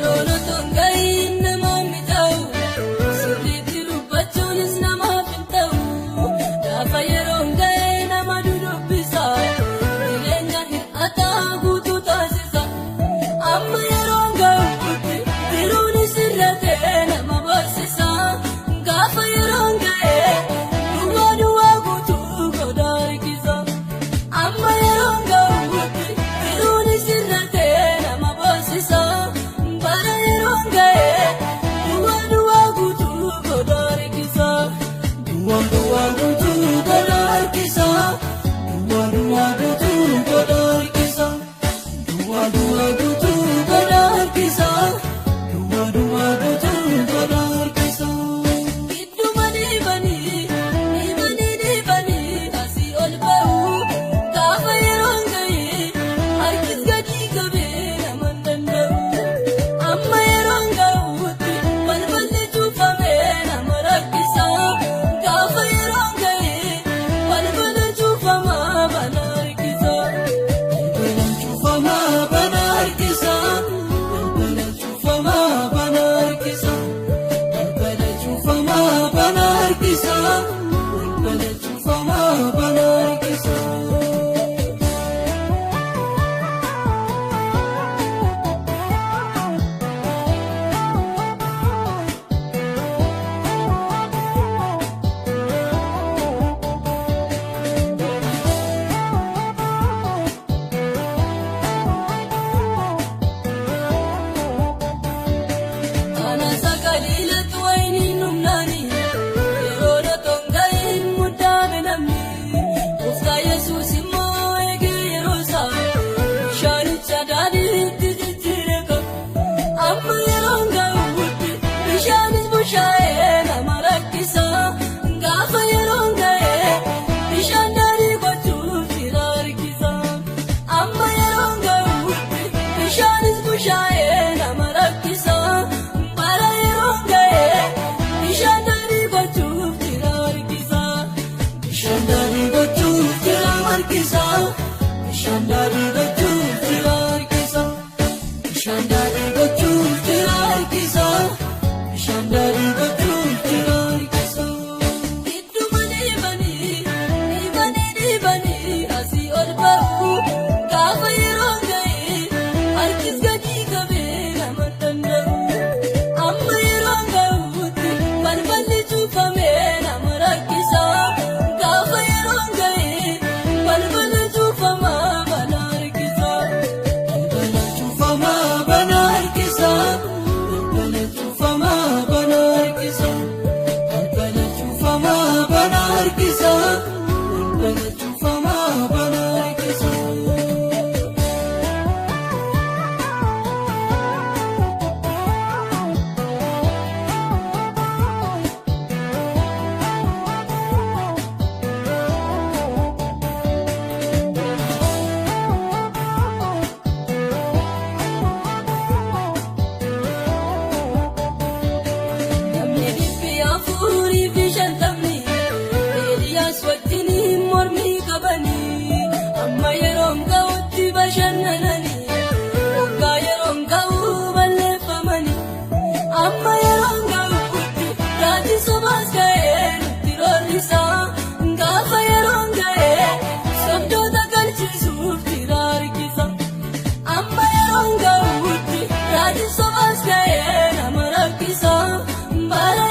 Yeroon otoo hin ga'iin nama miidhawu, sirriitti dubbachuunis namaaf hin ta'u. Gaafa yeroon ga'e nama dudubbisa, jireenya hir'ataa guutuu taasisa. Amma yeroon ga'utti jiruunis irratee nama barsiisa. Gaafa yeroon ga'e duwwaa duwwaa guutuu godha harkisa. Amma yeroon ga'utti jiruunis irratee nama barsiisa. Bara yeroon ga'e duwwaa duwwaa guutuu godha harkisa. Duwwaa duwwaa guutuu godha harkisa. Duwwaa duwwaa guutuu godha harkisa. Duwwaa duwwaa guutuu godha harkisa. Duwwaa duwwaa guutuu godha harkisa. Gidduma dhiibanii dhiibanii dhiibanii asii ol ba'u. Gaafa yeroon ga'e harkis gadi qabee nama hin danda'u. Amma yeroon ga'utti balballi cufamee nama rakkisa. Gaafa yeroon ga'e balbala cufamaa bana harkisa. Balbala cufamaa bana harkisa. Balbala cufamaa bana harkisa. Balbala cufamaa bana harkisa. Balbala cufamaa bana harkisa. Ana sagaliilatti wayiniin dhumnaani, yeroon otoo hin ga'iin muddaame namni. Gooftaa Yesuus immoo eegee yeroo isaa bishaanicha daadhiitti jijjiire qabu. Amma yeroon ga'utti bishaanis bushaayee nama rakkisa. Gaafa yeroon ga'e bishaan daadhii gochuuf jira harkisa. Amma yeroon ga'utti bishaanis bushaayee nama rakkisa. Bara yeroon ga'e bishaan daadhii gochuuf jira harkisa. Bishaan daadhii gochuuf jira harkisa. Bishaan daadhii gochuuf jira harkisa. Bishaan daadhii gochuuf jira harkisa. Bishaan daadhii gochuuf jira harkisa. Gidduma dhiibanii dhiibanii dhiibanii asii ol ba'u. Gaafa yeroon ga'e harkis gadi qabee nama hin danda'u. Amma yeroon ga'utti balballi cufamee nama rakkisa. Gaafa yeroon ga'e balbala cufamaa bana harkisa. Balbala cufamaa bana harkisa. Balbala cufamaa bana harkisa. Balbala cufamaa bana harkisa. Balbala cufamaa bana harkisa. Namni 450 Eeliyaas wajjiniin mormii qabanii, amma yeroon ga'utti bashannananii, waggaa yeroon ga'u balleeffamanii. Amma yeroon ga'utti raajii sobaas ga'ee nutti roorrisa. Gaafa yeroon ga'e sobdoota galchisuuf jira harkisa. Amma yeroon ga'utti raajii sobaas ga'ee nama rakkisa. Bara